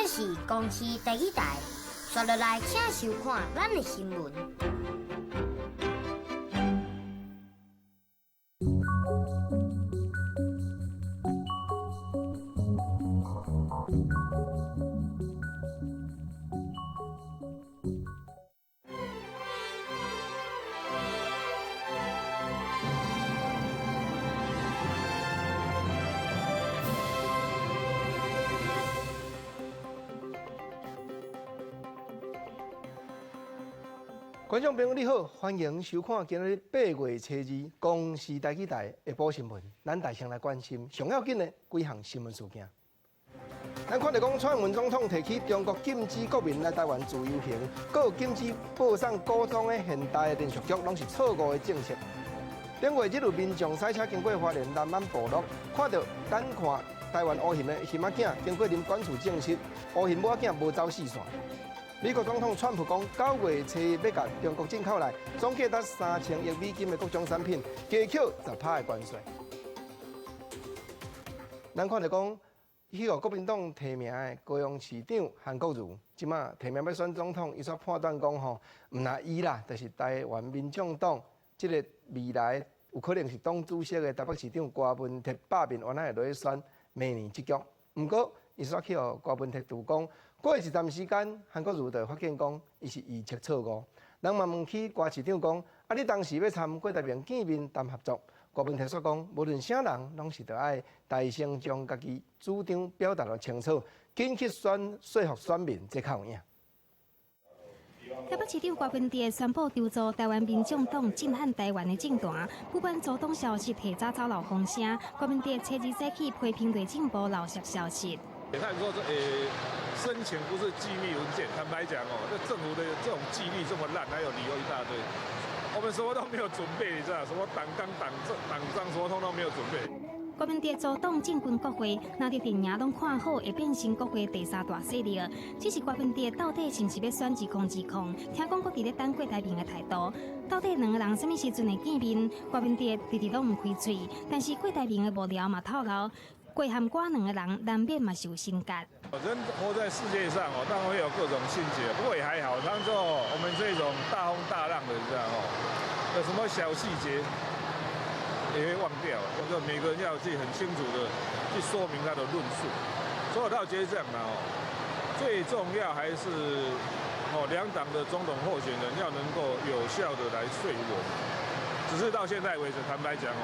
這是公視台語台，紲落來請收看咱的新聞。觀眾朋友你好，歡迎收看今日8月初2公視台語台下晡新聞。咱大先來關心上要緊的幾項新聞事件。咱看著講，蔡英文總統提起中國禁止國民來台灣自由行，閣禁止播送古裝的現代連續劇，攏是錯誤的政策。頂月日有民眾賽車經過花蓮南安部落，看著等看台灣烏鴟的鴟仔囝經過林管處證實，烏鴟母仔囝無走四線。美國總統川普講，9月初1欲共中國進口來總價達3000億美金的各種產品，加扣10%的關稅。咱看著講，彼個國民黨提名的高雄市長韓國瑜，這馬提名欲選總統，伊煞判斷講吼，毋若伊啦，就是台灣民眾黨這個未來有可能是黨主席的台北市長柯文哲罷免，原來會落去選明年這局。毋過，伊煞去予柯文哲拄講，過一段時間，韓國瑜就會發現講，伊是預測錯誤。人嘛問起柯市長講，啊，你當時欲參郭台銘見面談合作，柯文哲煞講，無論啥人，攏是著愛大聲將家己主張表達予清楚，緊去選說服選民，這較有影。台北市長柯文哲宣布籌組台灣民眾黨震撼台灣的政壇，不管組黨消息提早走漏風聲，柯文哲初二早起批評內政部漏泄消息。他說：申請不是機密文件，坦白講哦，這政府的這種紀律這麼爛，還有理由一大堆。我們什麼都沒有準備，你知道？什麼黨綱、黨政、黨章，什麼通通沒有準備。柯文哲組黨進軍國會，若佇陣營攏看好會變成國會第三大勢力。只是柯文哲到底是毋是欲選2020？聽講閣佇咧等郭台銘的態度。到底兩個人啥物時陣會見面？柯文哲直直攏毋開喙，但是郭台銘的幕僚嘛透露，郭和柯兩個人難免嘛是有心結。人活在世界上哦，當然會有各種心結，不過也還好。當做我們這種大風大浪的，你知道哦，有什麼小細節也會忘掉。就每個人要去很清楚的去說明他的論述。所以我倒覺得這樣啦哦，最重要還是哦兩黨的總統候選人要能夠有效的來說服我們。只是到現在為止，坦白講哦，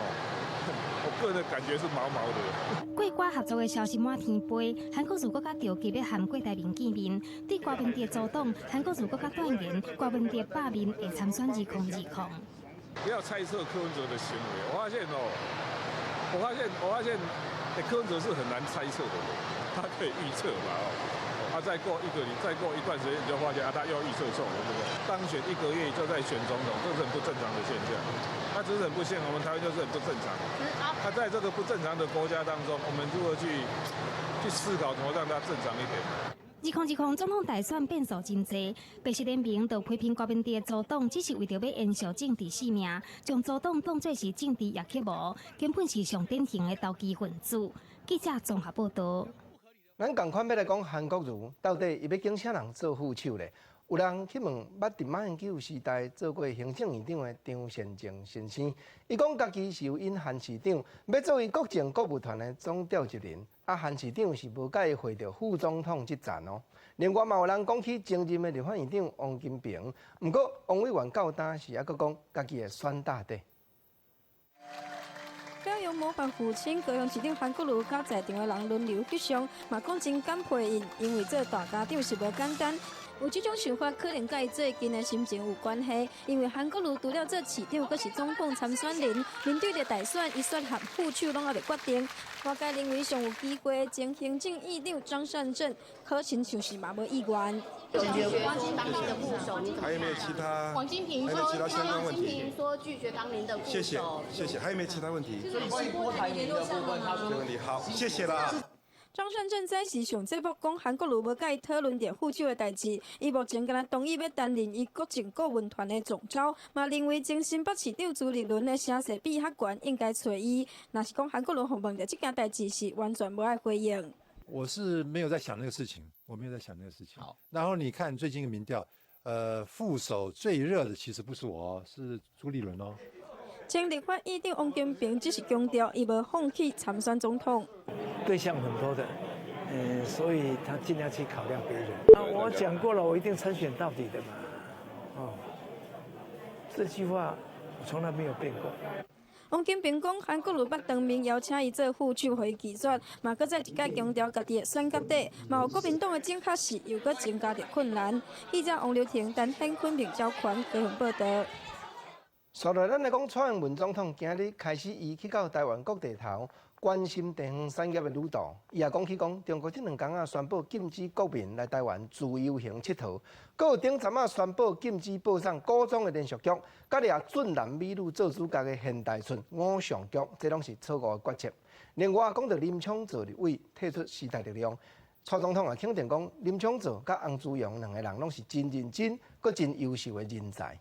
我個人的感覺是毛毛的。郭柯合作的消息滿天飛，韓國瑜閣較著急欲和郭台銘見面。對柯文哲組黨，韓國瑜閣較斷言，柯文哲罷免會參選2020。不要猜測柯文哲的行為。我發現哦，我發現，我發現，柯文哲是很難猜測的，他可以預測嘛哦。他再過一個禮，再過一段時間，你就發現啊，他又預測錯了，對不對？當選一個月就在選總統，這是很不正常的現象。他只是很不幸，我們台灣就是很不正常。他在這個不正常的國家當中，我們如何去思考，怎麼讓它正常一點？2020總統大選變數真濟，白色聯盟就批評柯文哲組黨只是為著欲延續政治性命，將組黨當作是政治野雞毛，根本是上典型的投機分子。記者綜合報導。咱仝款欲來講韓國瑜到底伊欲揀啥人做副手咧？有人去問捌佇馬英九時代做過行政院長的張善政先生，伊講家己是有允韓市長欲做伊國政顧問團的總召集人，啊，韓市長是無佮意會著副總統這層哦。另外嘛有人講起前任的立法院長王金平，毋過王委員到今是猶閣講家己會選到底。表揚模範父親，高雄市長韓國瑜佮在場的人輪流翕相，嘛講真感佩𪜶，因為做大家長是無簡單。有這種想法，可能佮伊最近的心情有關係。因為韓國瑜除了做市長，閣是總統參選人，面對著大選，伊選和副手攏猶未決定。外界認為上有機會前行政院長張善政，可親像是嘛無意願。拒絕當您的副手，還有沒有其他？王金平說，還有沒有其他相關問題？王金平說拒絕當您的副手。謝謝，謝謝。還有沒有其他問題？所以關於郭台銘的部分，他說。這個問題好，謝謝啦。張善政早時上節目講，韓國瑜無佮伊討論著副手的代誌，伊目前敢若同意欲擔任伊國政顧問團的總召，嘛認為前新北市長朱立倫的聲勢比較懸，應該揣伊。若是講韓國瑜予問著這件代誌是完全無愛回應。我是沒有在想那個事情，我沒有在想那個事情。好，然後你看最近的民調，副手最熱的其實不是我，是朱立倫哦。前立法院長王金平只是強調，伊無放棄參選總統。對象很多的，所以他盡量去考量別人。那我講過了，我一定參選到底的嘛。哦，這句話我從來沒有變過。王金平講，韓國瑜捌當面邀請伊做副手，予伊拒絕，嘛閣再一擺強調家己會選到底，嘛予國民黨的整合是又閣增加著困難。記者王劉婷、陳顯坤、明昭權高雄報導。紲落來，咱來講蔡英文總統今日開始，伊去到台灣各地頭關心地方產業的旅途。伊也講起講，中國這兩工仔宣布禁止國民來台灣自由行𨑨迌，閣有頂陣仔宣布禁止播送古裝的連續劇，佮掠俊男美女做主角的現代出偶像劇，這攏是錯誤的決策。另外，講到林昶佐立委退出時代力量，蔡總統也肯定講，林昶佐佮洪慈庸兩個人攏是真認真、閣真優秀的人才。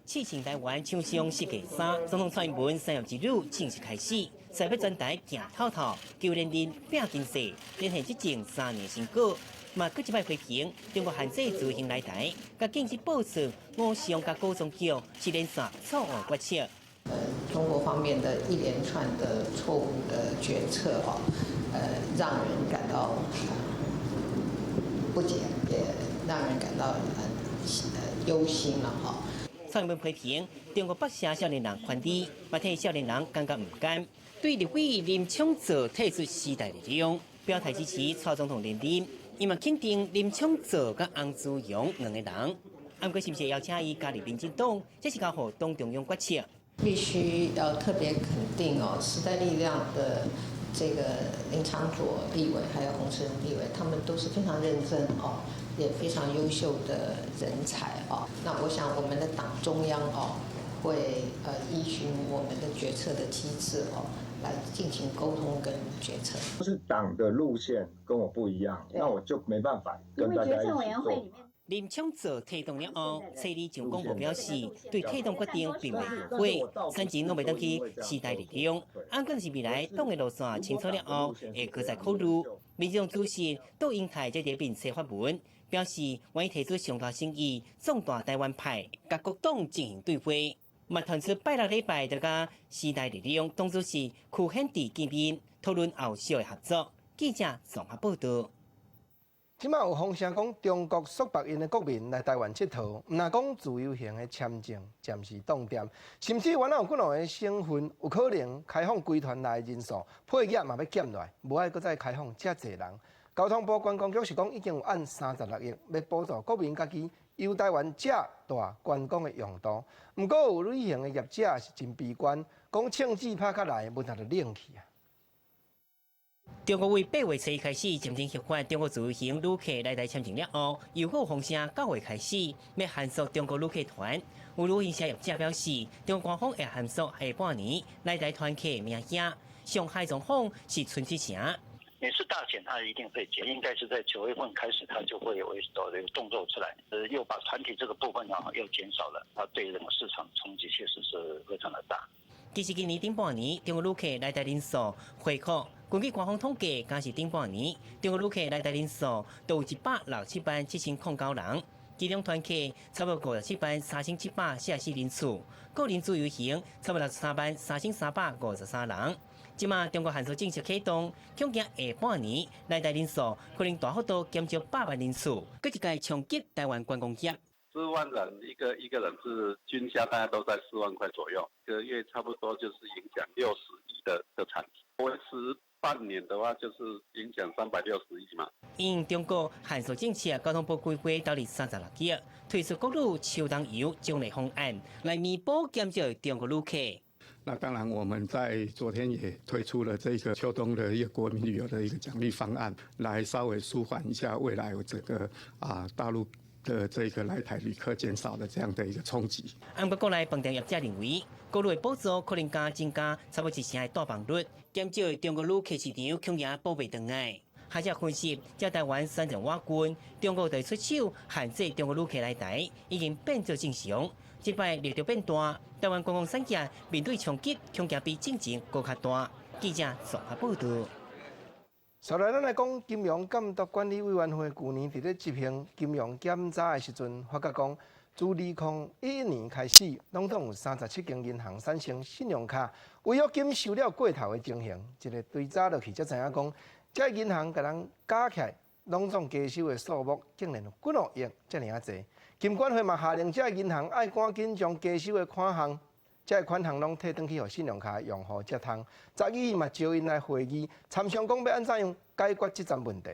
刺青台灣廠商設計衫，總統蔡英文三業之旅正式開始，誓欲全台行透透，求連任拼經濟，連續執政3年成果，嘛閣一擺批評中國限制自由行來台，佮禁止播出偶像佮古裝劇是連續錯誤決策。中國方面的一連串的錯誤的決策，哦，讓人感到不解，也讓人感到很憂心了，哈。蔡英文批評中國剝削少年人權利，嘛替少年人感覺毋甘。對立委林昶佐退出時代力量，表態支持蔡總統連任，伊嘛肯定林昶佐佮洪慈庸兩个人。毋過是毋是邀請伊加入民進黨，這是交予黨中央決策。必須要特別肯定哦，時代力量的這個林昶佐立委，還有洪慈庸立委，他們都是非常認真哦，也非常優秀的人才哦。那我想我們的黨中央哦，會依循我們的決策的機制哦，來進行溝通跟決策。是黨的路線跟我不一樣，那我就沒辦法跟大家一起做。林昶佐退黨了後，冊里上廣播表示，對退黨決定並未後悔，選情攏袂轉去時代力量。按過是未來黨的路線清楚了後，會閣再考慮。民進黨主席杜英台則佇面冊發文，表示願意提出上大誠意，壯大台灣派，佮各黨進行對話。嘛傳出拜六禮拜就佮時代力量黨主席柯顯智見面，討論後續的合作。記者綜合報導。這馬有風聲講，中國束縛𪜶的國民來台灣𨑨迌，毋但講自由行的簽證暫時凍定，甚至原來有幾兩个省份有可能開放規團來的人數，配額嘛欲減落來，無愛閣再開放遮濟人。交通部觀光局是講已經有按36億欲補助國民家己遊台灣遮大觀光的用途。毋過有旅行的業者是真悲觀，講銃子拍較來，問題就冷去啊。中國為8月初開始暫停核發中國自由行旅客來台簽證了後，又閣有風聲9月開始欲限縮中國旅客團。有旅行社業者表示，中國官方會限縮下半年來台團客名額。上海狀況是春之城。每次大減，它一定會減，應該是在9月份開始，它就會有動作出來，又把團體這個部分啊又減少了，它對這個市場衝擊確實是非常的大。其實今年頂半年，中國旅客來台人數回復。根據官方統計，敢是頂半年，中國旅客來台人數都有167萬7009人，其中團客差不多57萬3744人次，個人自由行差不多63萬3353人。這馬中國限縮政策啟動，恐驚下半年來台人數可能大幅度減少100萬人次，閣一擺衝擊台灣觀光業。 4萬人一個人是均價，大概都在4萬塊左右，一個月差不多就是影響60億的產值。維持半年的話，就是影響360億嘛。因中國限縮政策，交通部規劃投入36億，推出國旅秋冬遊獎勵方案，來彌補減少中國旅客。那當然，我們在昨天也推出了這個秋冬的一個國民旅遊的一個獎勵方案，來稍微舒緩一下未來這個大陸的這個來台旅客減少的這樣的一個衝擊。按過國內飯店業者認為，國旅的補助可能加增加差不多一成的大房率，減少中國旅客市場恐驚補袂轉來。學者分析，這台灣選戰倚近，中國對出手限制中國旅客來台，已經變做正常。這擺力度變大，台灣觀光產業面對衝擊，恐驚比進前閣較大。記者綜合報導。紲來，咱來講金融監督管理委員會舊年佇咧執行金融檢查的時陣，發覺講自2011年開始，攏總有37間銀行產生信用卡違約金收了過頭的情形。一个追查落去，才知影講，這个銀行共人加起來，攏總加收的數目竟然有幾若億遮爾仔濟。金管會嘛下令這个銀行愛趕緊將加收的款項，這个款項攏退轉去予信用卡用戶才通。十二嘛招𪜶來會議，參詳講欲按怎樣解決這層問題。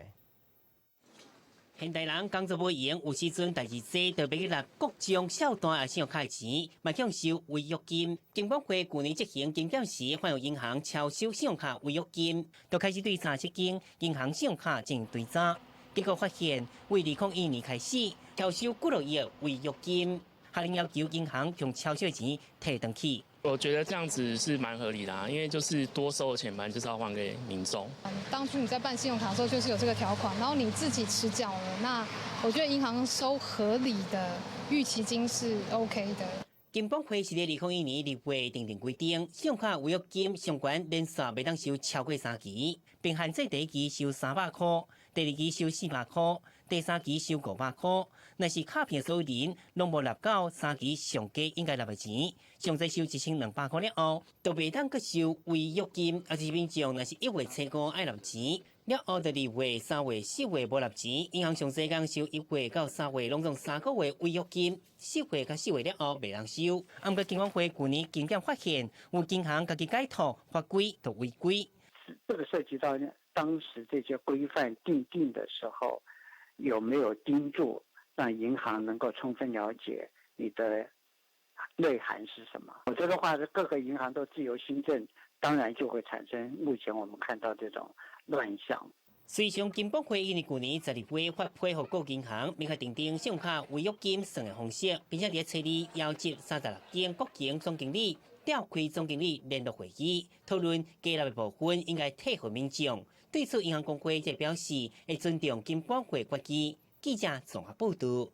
現代人工作無閒，有時陣代誌濟，就欲去納各種小單仔信用卡的錢，嘛去予收違約金。金管會舊年執行金檢時，發現銀行超收信用卡違約金，就開始對37間銀行信用卡進行追查，結果發現，為2001年開始超收幾若億違約金，下令要求銀行將超收的錢退轉去。我覺得這樣子是蠻合理的啊，因為就是多收的錢，本來就是要還給民眾。當初你在辦信用卡的時候，就是有這個條款，然後你自己遲繳了，那我覺得銀行收合理的逾期金是 OK 的。金管會是佇2001年2月訂定規定，信用卡違約金上懸連續袂當收超過三期，並限制第一期收300塊，第二期收400塊，第三期收500塊。若是卡片所有人攏無納夠三期上低應該納的錢，上濟收1200塊了後，就袂當閣收違約金。抑是民眾若是1月初五愛納錢，了後就2月、3月、4月無納錢，銀行上濟共收1月到3月，攏總3個月違約金，4月佮4月了後袂當收。啊，毋過金管會舊年金檢發現，有銀行家己解套法規就違規。這個涉及到當時這些規範訂定的時候，有沒有盯住，讓銀行能夠充分了解你的內涵是什麼？否則的話，各個銀行都自由心證，當然就會產生目前我們看到這種亂象。隨上金管會已經舊年12月發批予各銀行，明確訂定信用卡違約金算的方式，並且佇初二邀集36間國行總經理、調開總經理聯絡會議，討論加納的部分應該退予民眾。對此，銀行公會則表示會尊重金管會決議。記者綜合報導。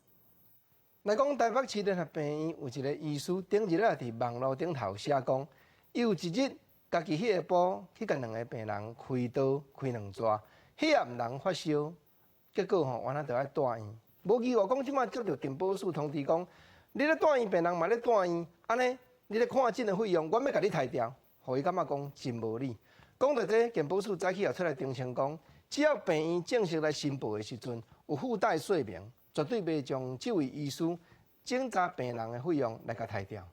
來講台北市聯合病院有一个醫師，頂日仔佇網路頂頭寫講，伊有一日家己彼下晡去共兩个病人開刀開兩逝，彼暗人發燒，結果吼原來著愛蹛院。無意外講，這擺接著健保署通知講，你咧蹛院病人嘛咧蹛院，按呢你咧看診的費用，阮欲共你刣掉，予伊感覺講真無理。講著這，健保署早起又出來澄清講，只要病院正式來申報的時陣有附帶說明，絕對袂將這位醫師診查病人的費用來共刣掉。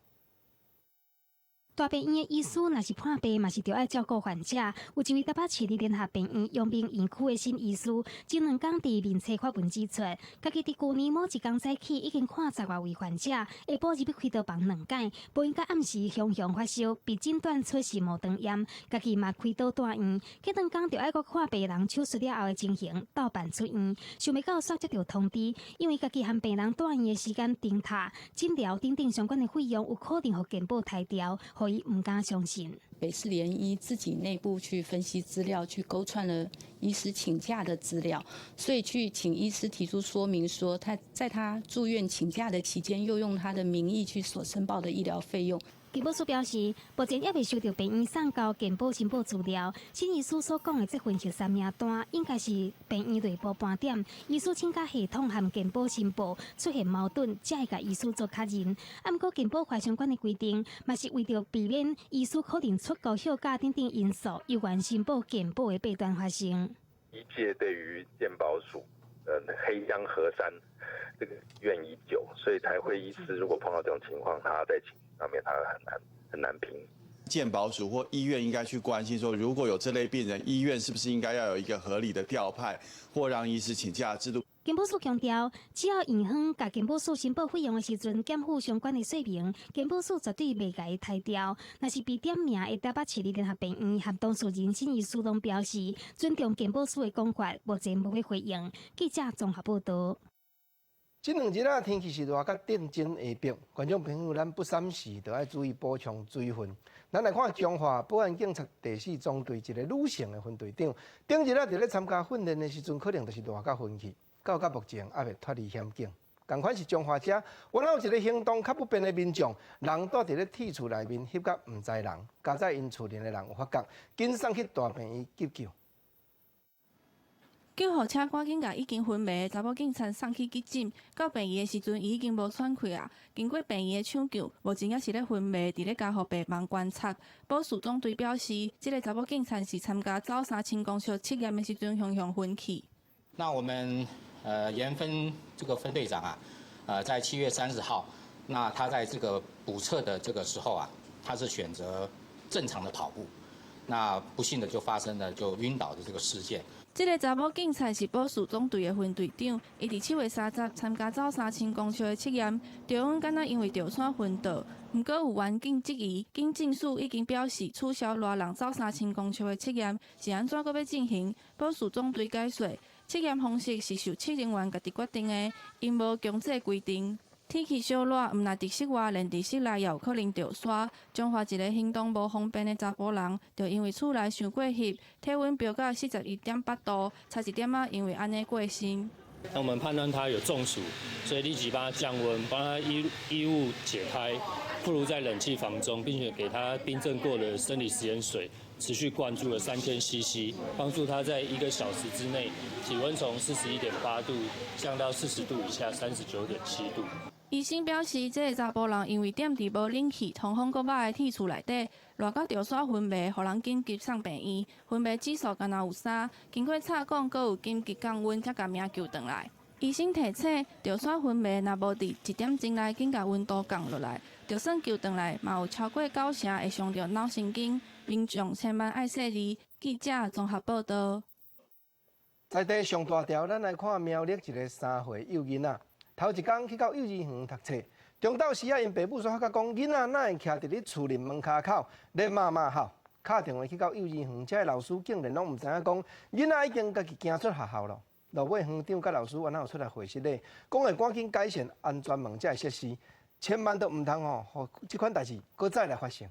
大病院的醫師若是破病，嘛是著愛照顧患者。有一位台北市立聯合病院陽明院區的沈醫師，前兩工佇面冊發文指出，家己佇舊年某一工早起已經看十外位患者，下晡入去開刀房兩擺，無閒佮暗時雄雄發燒，被診斷出是盲腸炎，家己嘛開刀蹛院，隔兩工著愛閣看病人手術了後的情形，鬥辦出院，想袂到煞接著通知，因為家己和病人蹛院的時間重疊，診療等等相關的費用有可能予健保刣掉，予伊毋敢相信。北市聯醫自己內部去分析資料，去勾串了醫師請假的資料，所以去請醫師提出說明，說他在他住院請假的期間，又用他的名義去所申報的醫療費用。健保署表示，目前猶未收著病院送交健保申報資料。沈醫師所講的這份核刪名單，應該是病院內部盤點，醫師請假系統和健保申報出現矛盾，才會共醫師做確認。啊，毋過健保法相關的規定，嘛是為著避免醫師可能出國休假等等因素，猶原申報健保的弊端發生。醫界對於健保署，黑箱核刪這個怨已久，所以才會醫師如果碰到這種情況，他在上面他很難很難評。健保署或醫院應該去關心說，如果有這類病人，醫院是不是應該要有一個合理的調派，或讓醫師請假制度？健保署強調，只要院方共健保署申報費用的時陣檢附相關的說明，健保署絕對袂共伊刣掉。若是被點名的台北市立聯合病院和當事人沈醫師攏表示尊重健保署的講法，目前無欲回應。記者綜合報導。這兩日啊，天氣是熱甲頂真下迫，觀眾朋友，咱不三時著愛注意補充水分。咱來看彰化保安警察第四總隊一个女性的分隊長，頂日啊，佇咧參加訓練的時陣，可能就是熱甲昏去，到甲目前猶未脫離險境。仝款是彰化遮，原來有一个行動較不便的民眾，人蹛佇咧鐵厝內面翕甲毋知人，佳哉𪜶厝鄰的人有發覺，緊送去大病院急救。救護車趕緊共已經昏迷的查某警察送去急診，到病院的時陣，伊已經無喘氣啊。經過病院的搶救，目前猶是咧昏迷，佇咧加護病房觀察。保事總隊表示，這个查某警察是參加走3000公尺測驗的時陣，雄雄昏去。那我們鹽分這個分隊長啊，在7月30號，那他在這個補測的這個時候啊，他是選擇正常的跑步，那不幸的就發生了就暈倒的這個事件。這个查某警察是保事總隊的分隊長，伊佇7月30參加走3000公尺的測驗，中央敢若因為著山昏倒，毋過有員警質疑，警政署已經表示取消賴人走3000公尺的測驗，是按怎閣欲進行？保事總隊解說，測驗方式是受測人員家己決定的，𪜶無強制規定。天氣燒熱，毋但佇室外，連佇室內也有可能著沙。彰化一个行動無方便的查埔人，就因為厝內傷過翕，體溫飆到41.8度，差一點仔因為按呢過身。那我們判斷他有中暑，所以立即幫他降溫，幫他衣物解開，暴露在冷氣房中，並且給他冰鎮過的生理食鹽水，持續灌注了3000 cc，幫助他在1個小時之內，體溫從41.8度降到40度以下，39.7度。醫生表示，這个查埔人因為踮佇無冷氣、通風閣歹的鐵厝內底，熱到著沙昏迷，予人緊急送病院。昏迷指數敢若有3，經過插管，閣有緊急降溫，才共命救轉來。醫生提醒，著沙昏迷若無佇一點鐘內緊共溫度降落來，就算救轉來，嘛有超過9成會傷著腦神經。民眾千萬愛細膩。記者綜合報道。在地上大條，咱來看苗栗一个3歲幼囡仔。頭一工去到幼稚園讀冊，中晝時仔，𪜶爸母煞發覺講，囡仔哪會徛佇咧厝裡門跤口咧罵罵吼，敲電話去到幼稚園，這个老師竟然攏毋知影講，囡仔已經家己行出學校囉。落尾園長佮老師然後出來回釋咧，講會趕緊改善安全門這个設施，千萬都毋通吼，予這款代誌閣再來發生。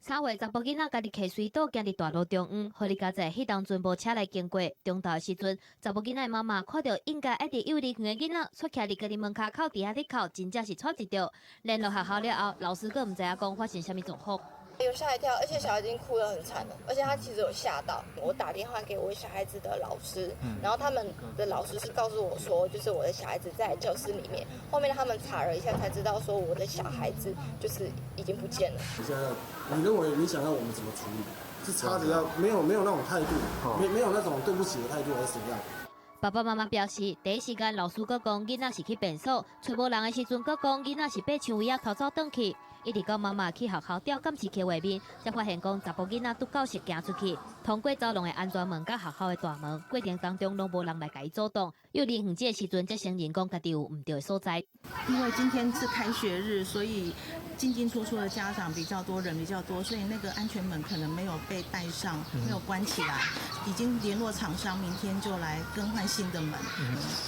3歲查埔囡仔家己騎隨倒行佇大路中央，好佳哉彼當陣無車來經過。中晝的時陣，查埔囡仔的媽媽看著應該愛佇幼兒園的囡仔，卻徛佇家己門跤口佇遐咧哭，真正是掣一著。聯絡學校了後，老師閣毋知影講發生啥物狀況。有嚇一跳，而且小孩已經哭得很慘了，而且他其實有嚇到。我打電話給我小孩子的老師，然後他們的老師是告訴我說，就是我的小孩子在教室裡面。後面他們查了一下，才知道說我的小孩子就是已經不見了。你現在，你認為你想要我們怎麼處理？是差着要沒有那種態度，沒有那種對不起的態度，還是怎樣？爸爸媽媽表示，第一時間老師閣講囡仔是去便所，揣無人的時陣閣講囡仔是爬牆圍仔偷走轉去。一直到媽媽去學校調監視器畫面，才發現講查埔囡仔拄到時行出去，通過走廊的安全門佮學校的大門，過程當中攏無人來共伊阻擋。幼兒園這个時陣才承認講家己有毋對的所在。因為今天是開學日，所以進進出出的家長比較多，人比較多，所以那個安全門可能沒有被帶上，沒有關起來。已經聯絡廠商，明天就來更換新的門。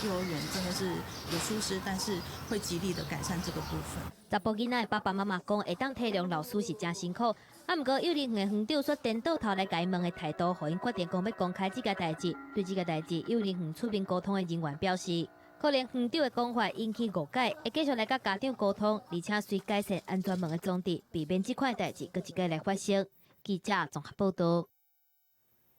幼兒園真的是有疏失，但是會極力的改善這個部分。查埔囡仔的爸爸媽媽講，會當體諒老師是誠辛苦，啊，毋過幼兒園的園長煞顛倒頭來共伊問的態度，予𪜶決定講欲公開這个代誌。對這个代誌，幼兒園出面溝通的人員表示，可能園長的講法引起誤解，會繼續來佮家長溝通，而且隨改善安全門的裝置，避免這款代誌閣一擺來發生。記者綜合報道。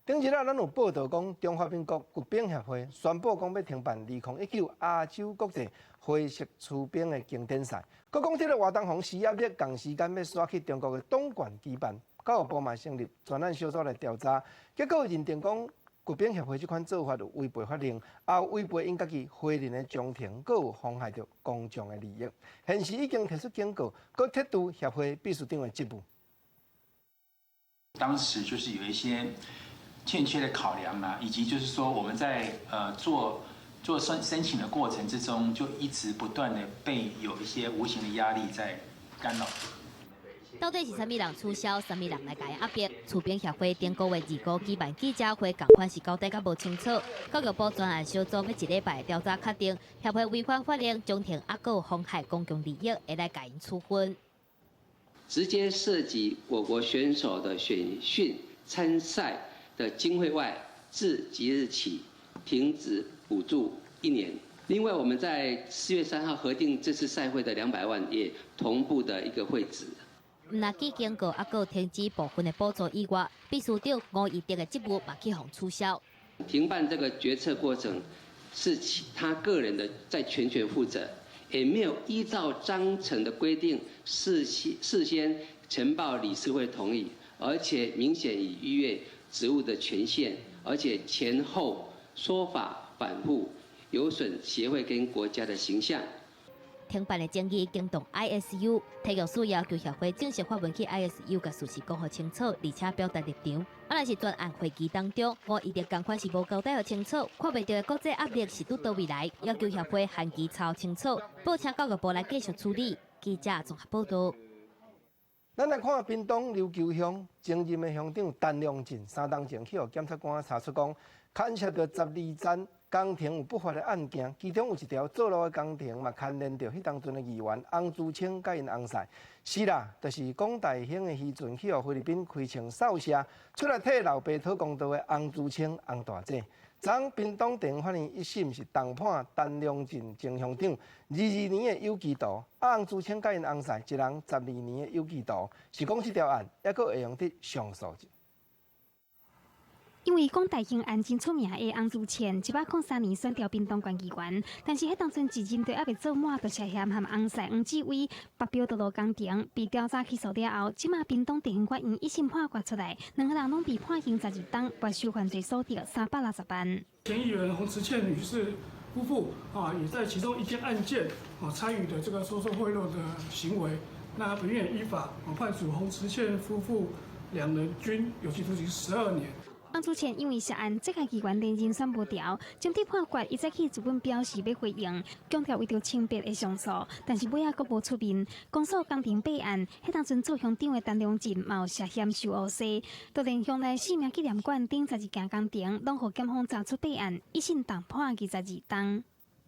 頂日啊，咱有報道講，中華民國滑冰協會宣布講欲停辦2019亞洲國際花式溜冰的經典賽。閣講這个活動予施壓力，仝時間欲徙去中國的東莞舉辦。教育部嘛成立專案小組來調查，結果認定講滑冰協會這款做法有違背法令，也有違背𪜶家己會人的章程，閣有妨害著公眾的利益。現時已經提出警告，閣撤除協會秘書長的職務。當時就是有一些欠缺的考量啦，以及就是說我們在做申請的過程之中，就一直不斷的被有一些無形的壓力在干擾。到底是啥物人取消，啥物人來共伊壓迫？溜冰協會頂個月25舉辦記者會，仝款是交代較無清楚。教育部專案小組欲一禮拜調查確定，協會違反法令，章程猶閣有妨害公共利益，會來共𪜶處分。直接涉及我國選手的選訓參賽的經費外，自即日起停止補助一年。另外，我們在4月3號核定這次賽會的200萬，也同步的一個廢止。毋但記警告，猶閣停止部分的補助以外，秘書長吳怡德的職務嘛去予取消。停辦這個決策過程是其他個人的在全權負責，也沒有依照章程的規定事先呈報理事會同意，而且明顯已逾越職務的權限，而且前後說法反覆，有損協會跟國家的形象。停辦的爭議驚動 ISU，體育署要求協會正式發文去 ISU，共事實講予清楚，而且表達立場。啊，若是專案會期當中，吳怡德仝款是無交代予清楚，看袂著的國際壓力是佇佗位來，要求協會限期查清楚，報請教育部來繼續處理。記者綜合報道。咱來看屏東琉球鄉前任的鄉長陳良進，3冬前去予檢察官查出講，牽涉著12欉工程有不法的案件，其中有一條做路的工程嘛，牽連著彼當陣的議員洪慈清佮𪜶翁婿。是啦，就是講大興的時陣去予菲律賓開槍掃射，出來替老爸討公道的洪慈清洪大姐。昨屏東地方法院一審是重判陳良進前鄉長22年的有期徒，啊洪慈清佮𪜶翁婿一人12年的有期徒，是講這條案猶閣會用得上訴。因為講大興案真出名的洪慈倩，103年選調屏東縣議員，但是彼當陣一任都猶未做滿，就涉嫌和翁婿黃志偉白標道路工程被調查起訴了後，這馬屏東地方法院一審判決出來，兩個人攏被判刑12冬，沒收犯罪所得360萬。前議員洪慈倩女士夫婦啊，也在其中一件案件啊參與的這個收受賄賂的行為，那本院依法啊判處洪慈倩夫婦兩人均有期徒刑12年。洪慈倩因為涉案，這個議員連任選無牢，針對判決，伊早起資本表示欲回應，強調為著清白會上訴，但是尾仔閣無出面。公訴工程弊案，彼當陣做鄉長的陳良進嘛有涉嫌受烏紗，就連鄉內四名紀念館頂12件工程，攏予檢方查出弊案，一審重判22冬。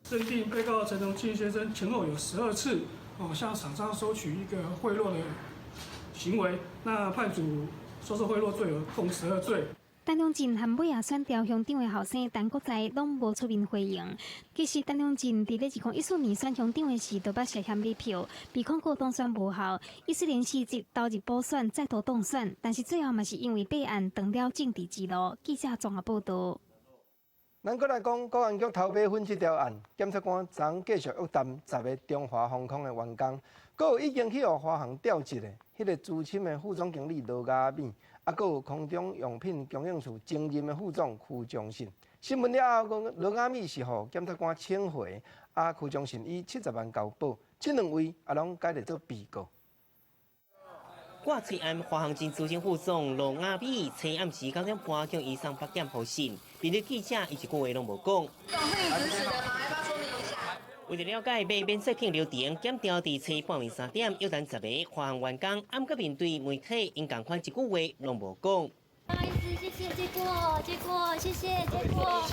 認定被告陳榮慶先生前後有12次哦向廠商收取一個賄賂的行為，那判處收受賄賂罪有共12罪。陳良進和尾仔選調鄉長的後生陳國在攏無出面回應。其實陳良進佇咧2014年選鄉長的時，就捌涉嫌買票，被控告當選無效。伊雖然辭職投入補選，再度當選，但是最後嘛是因為弊案斷了政治之路。記者綜合報道。咱閣來講國安局偷買粉這條案，檢察官昨繼續約談10個中華航空的員工，閣有已經去予華航調職的彼個資深的副總經理羅雅敏。啊，閣有空中用品供應處前任的副總邱忠信。審問了後，講羅雅敏是予檢察官請回，啊，邱忠信以70萬交保，這兩位也攏改列做被告。掛喙罨華航前資深副總羅雅敏，昨暗時9點半向醫生北檢予審，面對記者，伊一句話攏無講。為著了解買免稅品流程，檢調佇昨半暝3點約談10個華航員工，毋過面對媒體，𪜶仝款一句話攏無講。不好意思，謝謝，借過，借過，謝謝，借過。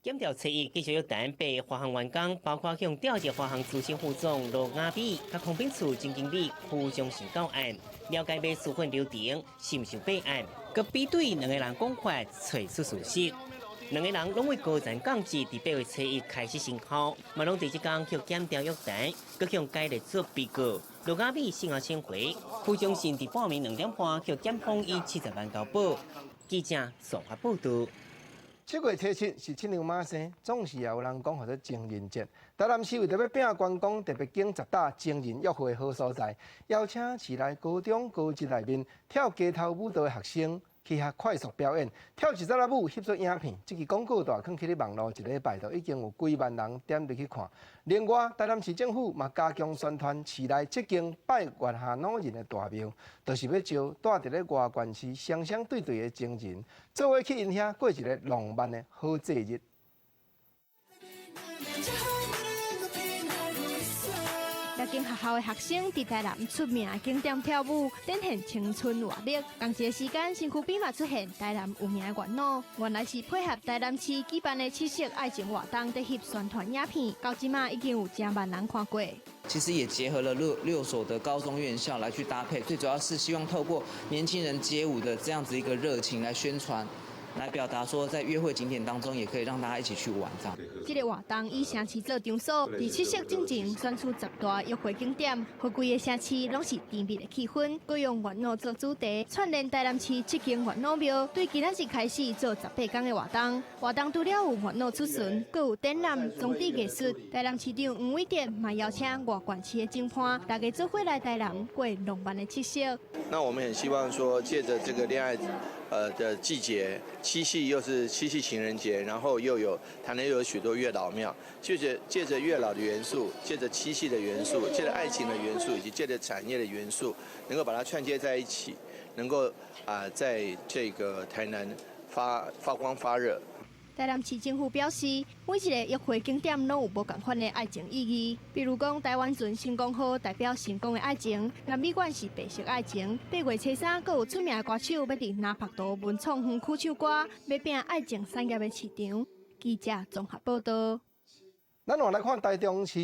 檢調初一繼續約談八个華航員工，包括向調職華航資深副總羅雅美、佮空品處前經理邱忠信到案，了解買書粉流程是毋是弊案，閣比對兩個人講法，揣出事實。兩個人攏為高層降職，佇8月初1開始生效，嘛攏佇這工予檢調約談，閣向解列做被告。羅雅美死後請回，邱忠信佇半暝2點半予檢方以70萬交保。記者綜合報道。7月初7是七娘媽生，總是也有人講號做情人節。台南市為著欲拼觀光，特別揀十搭情人約會好所在，邀請市內高中、高職內面跳街頭舞蹈的學生去遐快速表演，跳一節仔舞翕出影片。這支廣告大囥起咧網路，一禮拜就已經有幾萬人點入去看。另外，台南市政府嘛加強宣傳市內這間拜月下老人的大廟，就是欲招蹛佇咧外縣市雙雙對對的情人，做伙去𪜶遐過一个浪漫的好節日。六間學校的學生佇台南出名景點跳舞，展現青春活力。仝一个時間，身軀邊嘛出現台南有名的月老，原來是配合台南市舉辦的七夕愛情活動，佇翕宣傳影片，到這馬已經有誠萬人看過。其實也結合了六所的高中院校來去搭配，最主要是希望透過年輕人街舞的這樣子一個熱情來宣傳來表達說，在約會景點當中，也可以讓大家一起去玩這樣。這個活動以城市做場所，佇七夕進前選出10大約會景點，予規个城市攏是甜蜜的氣氛。閣用月老做主題，串聯台南市七間月老廟，對今仔日開始做18天的活動。活動除了有月老出巡，閣有展覽、裝置藝術。台南市長黃偉哲嘛邀請外縣市的評判，大家做伙來台南過浪漫的七夕。那我們很希望說，借著這個戀愛的季節，七夕又是七夕情人節，然後又有台南又有許多月老廟，借著月老的元素，借著七夕的元素，借著愛情的元素，以及借著產業的元素，能夠把它串接在一起，能夠啊，在這個台南發光發熱。台南市政府表示，每一个約會景點攏有無仝款的愛情意義。比如講，台灣船成功號代表成功的愛情，南美館是白色愛情。8月初3，閣有出名的歌手欲佇南白圖文創園區唱歌，欲拼愛情產業的市場。記者綜合報道。咱換來看台中市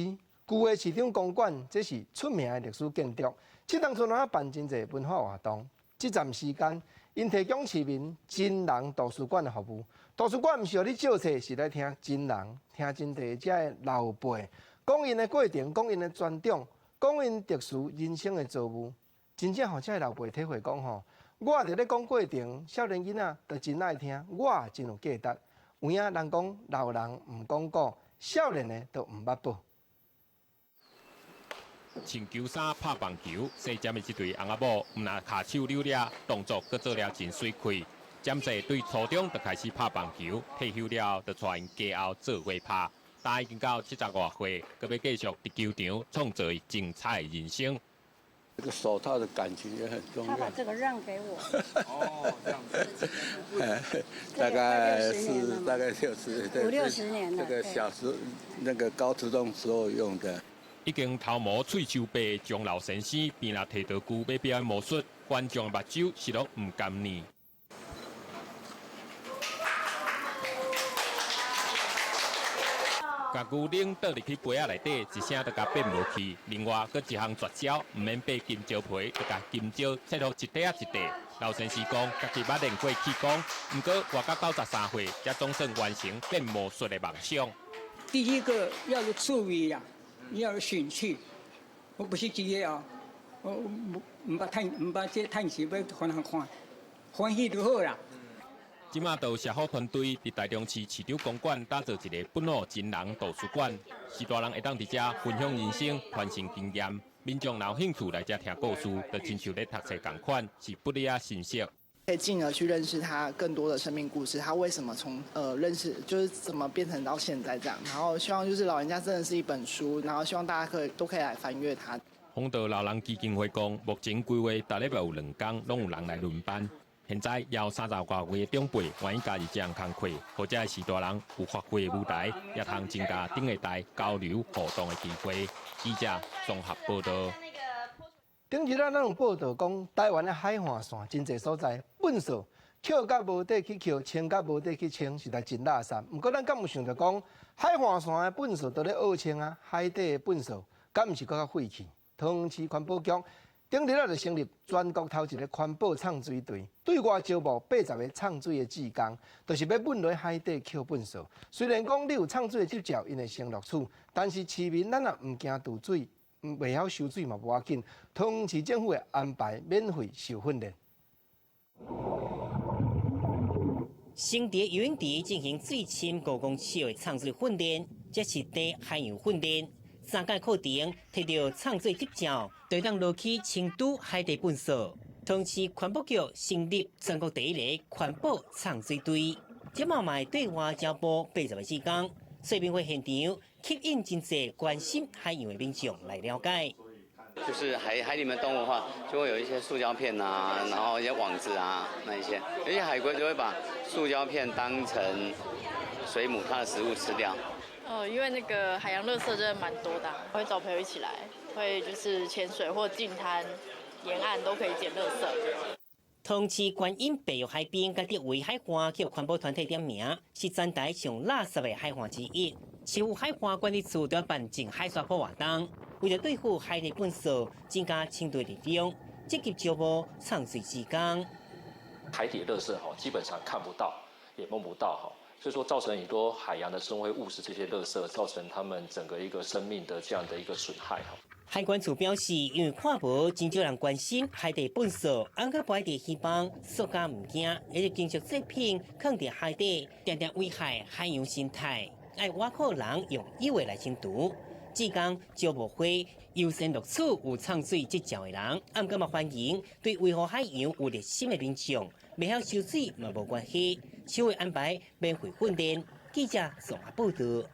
舊的市長公館，這是出名的歷史建築。這當陣仔辦真濟文化活動，這站時間，𪜶提供市民真人圖書館的服務。圖書館毋是予你借冊，是來聽真人，聽真濟遮的老輩講𪜶的過程，講𪜶的傳統，講𪜶特殊人生的遭遇。真正予遮的老輩體會講吼，我佇咧講過程，少年囡仔就真愛聽，我也真有價值。有影人講老人毋講古，少年的都毋捌報。穿球衫拍棒球，細針的這對翁仔某，毋但跤手溜掠，動作閣做了真媠氣。針細對初中就開始拍棒球，退休了就帶𪜶家後做伙拍。但已經到70外歲，閣欲繼續佇球場創造精彩人生。這個手套的感情也很重要。他把這個讓給我。哦，這樣子。大概是大概60五六十年了。這個小時那個高中時候用的。已經頭毛喙鬚白的張老先生，邊若提道具欲表演魔術，觀眾目睭是攏毋甘呢。共牛奶倒入去杯仔內底，一聲就共變無去。另外，閣一項絕招，毋免擘金蕉皮，就共金蕉切予一塊仔一塊。老先生講，家己捌練過氣功，毋過活到93歲，才總算完成變魔術的夢想。第一個要有趣味呀，你要有興趣。我不是職業啊，我毋捌趁，毋捌這趁錢欲予人看，歡喜就好啦。這馬就社福團隊佇台中市市長公館打造一个本土真人圖書館，序大人會當佇遮分享人生、傳承經驗。民眾若有興趣來遮聽故事，就親像咧讀冊仝款，是不離仔心聲。可以進而去認識他更多的生命故事，他為什麼從認識，就是怎麼變成到現在這樣。然後希望就是老人家真的是一本書，然後希望大家可以都可以來翻閱它。豐道老人基金會講，目前規劃逐禮拜有兩工，攏有人來輪班。現在有30外位的長輩願意加入這項工課，予遮的序大人有發揮的舞台，也通增加頂下代交流互動的機會。記者綜合報道。頂日仔咱有報道講，台灣的海岸線真濟所在，糞埽抾甲無地去抾，清甲無地去清，實在真垃圾。毋過咱敢有想著講，海岸線的糞埽都咧僫清啊，海底的糞埽敢毋是閣較廢去？桃園市環保局頂日仔就成立全國頭一个環保摠水隊，對外招募80個摠水的志工，就是欲糞落海底抾糞埽。雖然講你有摠水的執照，𪜶會先錄取，但是市民咱若毋驚沬水，袂曉游水嘛無要緊。桃園市政府會安排免費受訓練。先佇游泳池進行水深5公尺的摠水訓練，這是佇海洋訓練。三屆課程提著摠水執照，就會當落去清除海底糞埽。桃園市環保局成立全國第一个環保摠水隊，這馬嘛會對外招募80個志工，說明會現場吸引真濟關心海洋的民眾來了解。就是海裡面動物的話，就會有一些塑膠片啊，然後一些網子啊，那一些，有些海龜就會把塑膠片當成水母它的食物吃掉。哦，因為那個海洋垃圾真的蠻多的，會找朋友一起來，會就是潛水或淨灘、沿岸都可以撿垃圾。桃園市觀音白玉海濱佮竹圍海岸去予環保團體點名，是全台上垃圾的海岸之一。市府海岸管理處就辦淨海沙坡活動，為著對付海底糞埽，增加清隊力量，積極招募摠水志工。海底垃圾吼，基本上看不到。也摸不到哈，所以說造成很多海洋的生物會誤食這些垃圾，造成他們整個一個生命的這樣的一個損害哈。海管處表示，因為看無真少人關心海底糞埽，按閣擺佇希望塑膠物件，抑是金屬製品囥佇海底，定定危害海洋生態。愛倚靠人用游的來清除。志工招募會優先錄取有藏水執照的人，啊，毋過嘛歡迎對維護海洋有熱心的民眾，袂曉游水嘛無關係，首會安排免費訓練。記者綜合報導。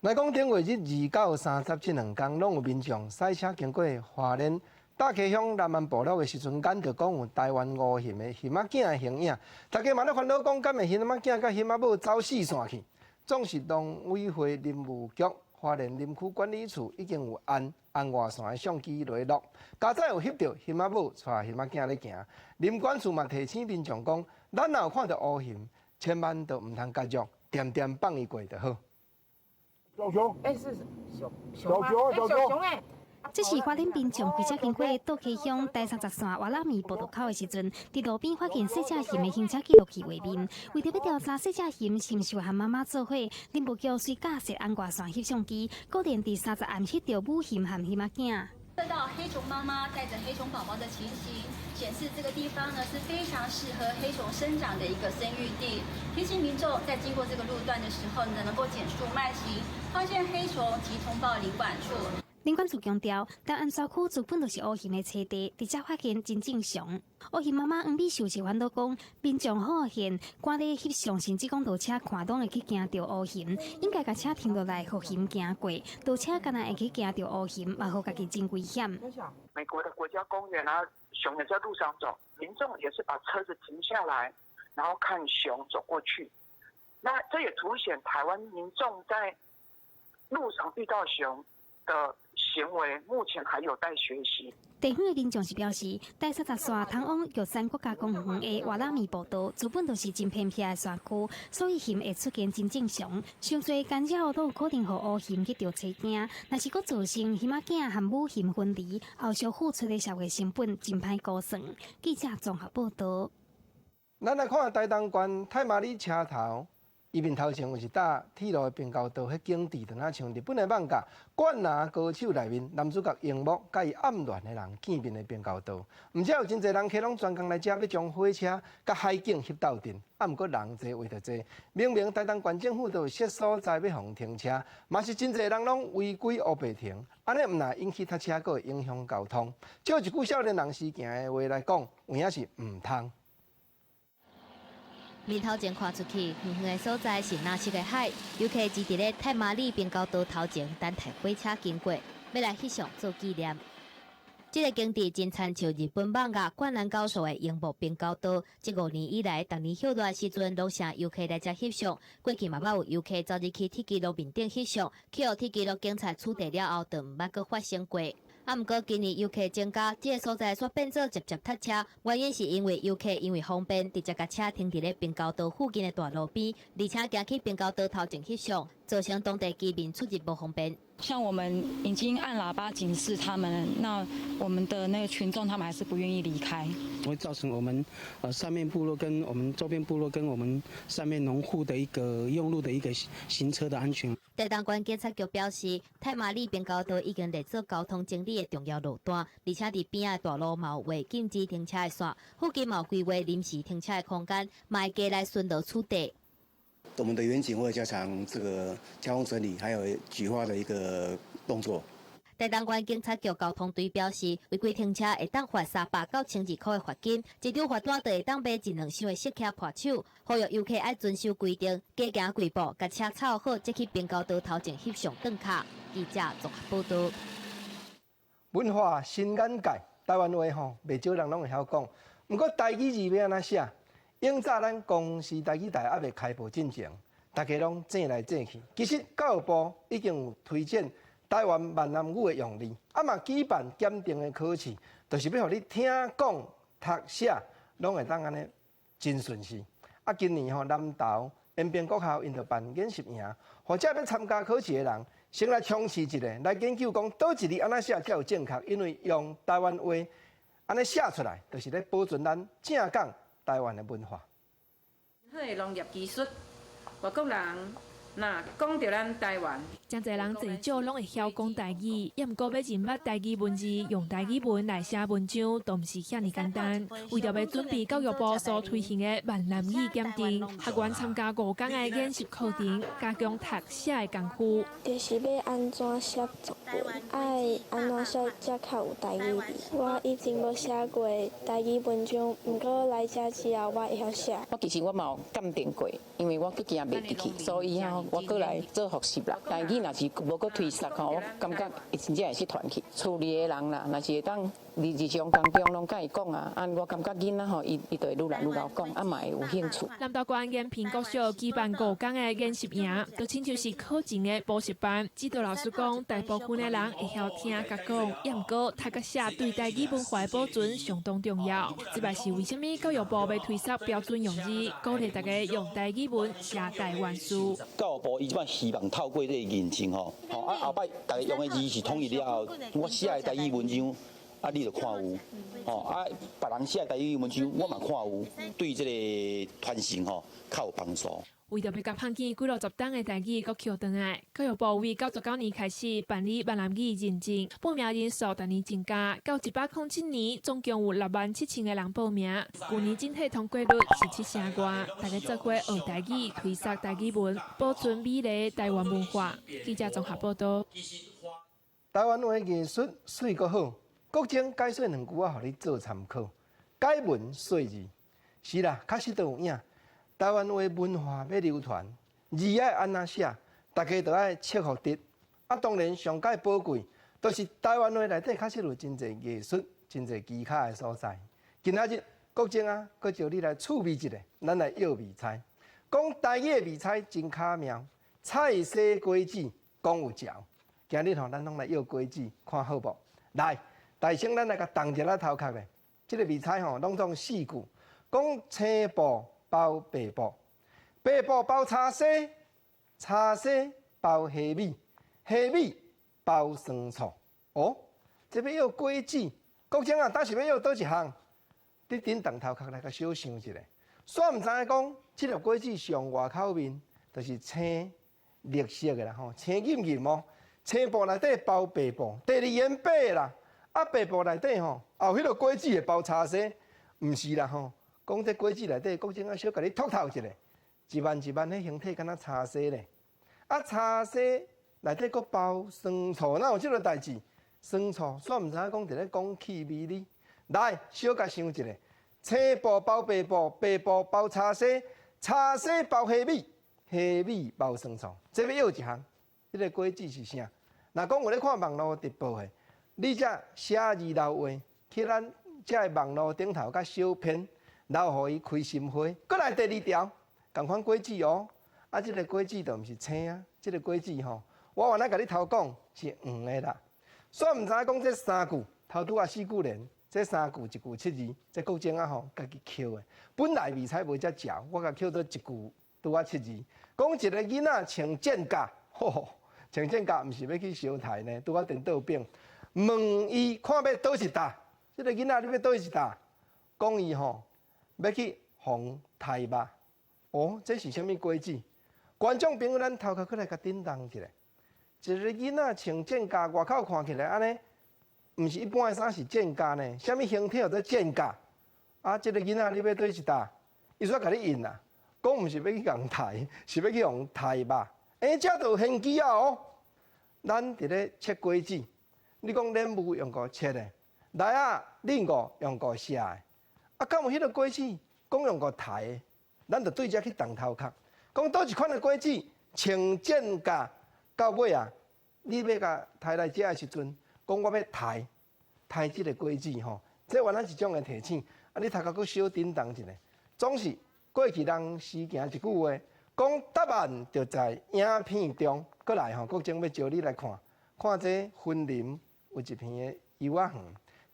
來講，頂月日2到30這兩工，攏有民眾駛車經過花蓮大溪鄉南安部落的時陣，眼著講有台灣烏熊的熊仔囝的形影。大家嘛咧煩惱講，敢會熊仔囝佮熊仔母走四散去？總是農委會林務局花蓮林區管理處已經有安紅外線的相機來錄，佳哉有翕著熊仔母帶熊仔囝咧行。林管處嘛提醒民眾講，咱若有看著烏熊，千萬著毋通夾入，恬恬放伊過就好。小熊，欸，是熊熊小熊，小熊欸。這是花蓮民眾開車經過倒溪鄉第30線瓦拉米步道口的時陣，佇路邊發現細隻熊的行車記錄器畫面。為著欲調查細隻熊是毋是有和媽媽做伙，林務局遂架設紅外線翕相機，果然佇30暗翕著母熊和熊仔囝。看到黑熊媽媽帶著黑熊寶寶的情形，顯示這個地方呢是非常適合黑熊生長的一個生育地。提醒民眾在經過這個路段的時候呢，能夠減速慢行，發現黑熊即通報林管處。林管處強調，台灣山區自本就是烏熊的棲地，佇遮發現真正常。烏熊媽媽黃美秀是煩惱講，民眾好現，趕咧翕相，甚至講倒車看攏會去驚著烏熊，應該共車停落來，予熊行過。倒車敢若會去驚著烏熊，嘛予家己真危險。美國的國家公園啊，熊也在路上走，民眾也是把車子停下來，然後看熊走過去。那這也凸顯台灣民眾在路上遇到熊的行為目前還有待學習。地方的民眾是表示，台30線通往玉山國家公園的瓦拉米步道，自本就是真偏僻的山區，所以熊會出現真正常。傷濟干擾都有可能予烏熊去著揣驚。若是閣造成熊仔囝和母熊分離，後續付出的社會成本真歹估算。記者綜合報導。咱來看台東縣太麻里車頭。伊面頭前有一搭鐵路的平交道，彼景致就若像日本的漫畫《灌籃高手》內面男主角櫻木佮伊暗戀的人見面的平交道。毋只有真濟人客攏專工來遮欲將火車佮海景翕鬥陣，啊，毋過人濟位著濟。明明台東縣政府都有設所在欲予停車，嘛是真濟人攏違規烏白停，按呢毋但引起塞車，閣會影響交通。照一句少年人時行的話來講，有影是毋通。面頭前看出去，遠遠的所在是藍色的海。遊客擠佇咧太麻里平交道頭前等待火車經過，欲來翕相做紀念。這個景致真親像日本漫畫《灌籃高手》的櫻木平交道。這5年以來，逐年歇熱時陣，攏誠遊客來遮翕相。過去嘛捌有遊客走入去鐵支路面頂翕相，去予鐵支路警察取締了後，就毋捌閣發生過。啊，毋過今年遊客增加，這個所在煞變做捷捷塞車，原因是因為遊客因為方便，直接共車停佇咧平交道附近的大路邊，而且行去平交道頭前翕相，造成當地居民出入無方便。像我們已經按喇叭警示他們，那我們的那個群眾他們還是不願意離開，會造成我們上面部落跟我們周邊部落跟我們上面農戶的一個用路的一個行車的安全。台東縣警察局表示，太麻里平交道已經列做交通整理的重要路段，而且佇邊仔大路嘛有畫禁止停車的線，附近嘛有規劃臨時停車的空間，嘛會加來巡邏取締。我們的員警會加強這個交通整理，還有舉發的一個動作。台東縣警察局交通隊表示，違規停車會當罰300到1200塊的罰金，一張罰單就會當買一兩箱的釋迦破手。呼籲遊客愛遵守規定，加行幾步，共車湊好，才去平交道頭前翕相轉卡。記者綜合報導。文化新眼界，台灣話吼，袂少人攏會曉講。毋過台語字欲按怎寫？永早咱公視台語台猶未開播進前，大家攏爭來爭去。其實教育部已經有推薦台灣閩南語的用字，啊嘛舉辦檢定的考試，就是欲予你聽講讀寫攏會當按呢真順勢。啊，今年吼南投延平國校𪜶就辦研習營，予遮欲參加考試的人，先來衝試一下，來研究講佗一字按怎寫才有正確，因為用台灣話按呢寫出來，就是咧保存咱正港台灣的文化。好的農業技術，外國人若講著咱台灣，誠濟人濟少攏會曉講台語，也毋過欲認捌台語文字，用台語文來寫文章，都毋是遐爾簡單。為著欲準備教育部所推行的閩南語檢定，學員參加5工的研習課程，加強讀寫的功夫。就是欲按怎寫作文，愛按怎寫才較有台語味。我以前無寫過台語文章，毋過來遮之後，我會曉寫。我其實我嘛有鑑定過，因為我閣驚袂記去，所以吼我閣來做複習啦。台語若是無閣推捒吼，我感覺會真正會失傳去。厝裡的人啦，若是會當佇日常當中攏共伊講啊，啊，我感覺囡仔吼，伊伊就會愈來愈𠢕講，啊嘛會有興趣。南投縣延平國小舉辦5工的研習營，就親像是考前的補習班。指導老師講，大部分的人會曉聽佮講，也毋過讀佮寫對台語文化的保存相當重要。這嘛是為啥物教育部欲推捒標準用字，鼓勵大家用台語文寫台灣書。教育部伊這擺希望透過這個認證吼，吼啊後擺逐家用的字是統一了後，我寫的台語文章。啊，你就看有，吼啊，別人寫的台語文章我嘛看有，對這個傳承吼較有幫助。為著欲共香見幾落十冬的台語閣抾轉來，教育部為99年開始辦理閩南語認證，報名人數逐年增加，到107年總共有6萬7千个人報名。舊年整體通過率是七成外，大家做伙學台語，推捒台語文，保存美麗的台灣文化。記者綜合報導。台灣話藝術媠閣好，國珍解說兩句仔，予你做參考。解文說字，是啦，確實都有影。台灣話文化欲流傳，字愛按怎寫，大家都愛切予直。啊，當然上蓋寶貴，就是台灣話內底確實有真濟藝術、真濟技巧的所在。今仔日國珍啊，閣招你來趣味一下，咱來約味猜。講台語的味猜真巧妙，菜踅果子講有嚼。今日吼，咱攏來約果子，看好無？來，大先咱來共動一下頭殼咧。這個味猜吼，攏總四句，講青布包白布，白布包柴絲，柴絲包蝦米，蝦米包酸醋。哦，這欲約果子，國珍啊，當時欲約佗一項？你振動頭殼來共小想一下，煞毋知影講，這粒果子上外口面就是青綠色的啦吼，青艷艷哦。青布內底包白布，第二言白啦。啊，白布內底吼，有彼个果子會包柴絲，毋是啦吼。講這果子內底，國珍啊，小共你凸透一下，一萬一萬彼形體敢若柴絲咧。啊，柴絲內底閣包酸醋，哪有這個代誌？酸醋，煞毋知影講佇咧講氣味呢。來，小共想一下，青布包白布，白布包柴絲，柴絲包蝦米，蝦米包酸醋，這欲約一項。這個果子是啥？若講有咧看網路直播的，你才寫字留話去咱這个網路頂頭佮小編留予伊開心花。閣來第二條，仝款果子哦。啊，這個果子就毋是青啊，這個果子吼，我原來共你頭講是黃的啦。煞毋知影講這三句，頭拄仔四句連，這三句一句七字，這國珍仔吼家己抾的。本來味猜無遮嚼，我共抾做一句拄仔七字。講一个囡仔穿箭甲，吼，穿箭甲毋是欲去相刣呢，拄仔顛倒反。問伊看欲佗一搭，這个囡仔你欲佗一搭？講伊吼欲去予刣肉。哦，這是啥物果子？觀眾朋友，咱頭殼閣來共振動一下。一个囡仔穿箭甲，外口看起來按呢，毋是一般的衫是箭甲呢？啥物形體叫做箭甲？啊，這个囡仔你欲佗一搭？伊煞共你應啦，講毋是欲去共刣，是欲去予刣肉。欸，這就有玄機啊哦！咱佇咧切果子，你講蓮霧用五切的，來啊，輪五用五寫的，啊，敢有彼个果子講用五刣的？咱就對這去動頭殼，講佗一款的果子，穿箭甲到尾啊，你欲共刣來食的時陣，講我欲刣刣這个果子吼，這原來一種的提醒。啊，你頭殼閣小振動一下，總是過去人時行一句話，講答案就在影片中。閣來吼，國珍欲招你來看，看這雲林有一片的柚仔園，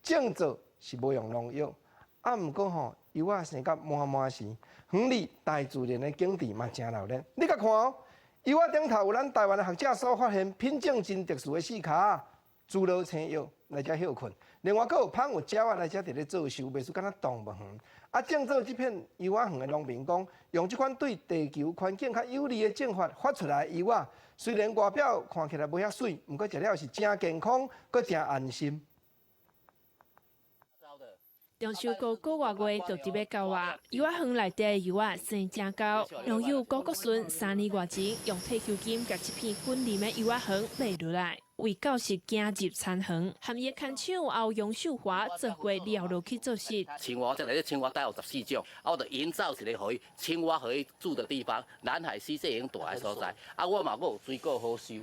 種作是無用農藥，啊，毋過吼，柚仔生甲滿滿是，園裡大自然的景致嘛誠鬧熱。你共看哦，柚仔頂頭有咱台灣的學者所發現品種真特殊的四跤，侏羅星藥來遮歇睏。另外，閣有蜂有鳥仔來遮佇咧做岫，袂輸敢若動物園。啊，種做這片柚仔園的農民講，用這款對地球環境較有利的種法發出來的柚仔，雖然外表看起來無遐媠，毋過食了是誠健康，閣誠安心。中秋過個外月就佇欲到啊，柚仔園內底的柚仔生誠厚。農友郭國順3年外前用退休金共這片滾林的柚仔園買落來，為教室行入田園，含伊牽手後楊秀華做伙撩落去做事。青蛙，這裡青蛙大有14種，啊，我就營造一个予伊青蛙予伊住的地方，南海溪這樣大的所在，啊，我嘛閣有水果好收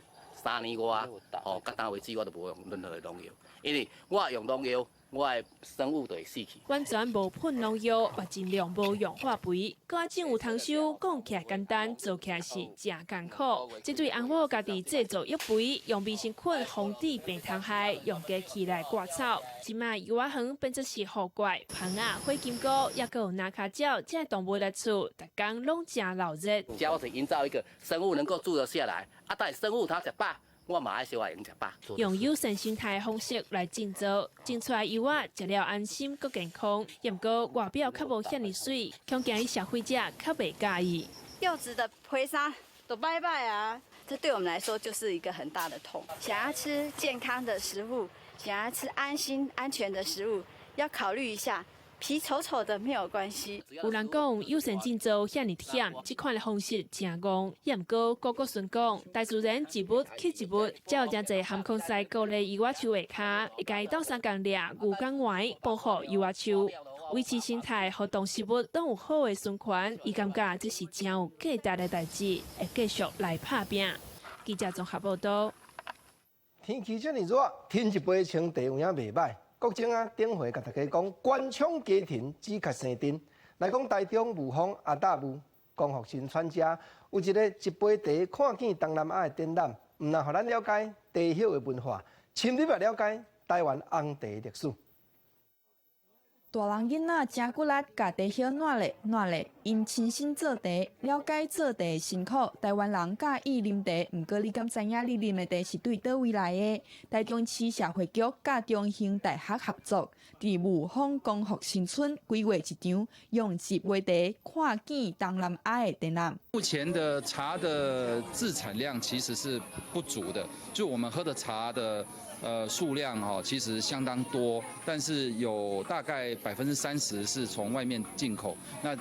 ，3年外，吼，到今為止我都無用任何的農藥，因為我用農藥。我的生物就會死去。完全無噴農藥，嘛盡量無用化肥，閣較種有通收，講起來簡單，做起來是誠艱苦。這對翁某家己製造育肥，用微生菌防治病蟲害，用機器來割草。這擺柚仔園變做是予怪、蜂仔、火金姑，抑閣有藍跤鳥，這些動物來厝，逐工攏誠鬧熱。遮我是營造一個生物能夠住得下來，啊，但是生物它食飽。我嘛愛小可用食飽。用友善生態方式來種作，種出來柚仔食了安心閣健康。毋過外表較無遐爾媠，恐驚消費者較袂佮意。柚子的皮衫都拜拜啊！這對我們來說就是一個很大的痛。想要吃健康的食物，想要吃安心安全的食物，要考慮一下。皮醜醜的沒有關係。有人講友善種作遐爾忝，這款的方式誠戇。也毋過郭國順講，大自然一物去一物，才有誠濟含匡師鼓勵柚仔樹下跤，會共伊鬥相共掠牛犅丸，保護柚仔樹，維持生態，予動植物攏有好的循環。伊感覺這是誠有價值的代誌，會繼續來拍拚。記者綜合報導。天氣遮爾熱，添一杯清茶有影袂䆀。國政啊，頂回共大家講，官腔家庭止咳生鎮。來講台中霧峰阿達霧光復新村遮有一个一杯茶看見東南亞的展覽，毋但予咱了解茶葉的文化，深入來了解台灣紅茶歷史。大人囡仔誠骨力，共茶葉搦咧搦咧，𪜶親身做茶，了解做茶的辛苦。台灣人佮意啉茶，毋過你敢知影你啉的茶是對佗位來的？台中市社會局佮中興大學合作，佇霧峰光復新村規劃一場用一杯茶看見東南亞的展覽。目前的茶的自產量其實是不足的，就我們喝的茶的數量哈，其實相當多，但是有大概30%是從外面進口，那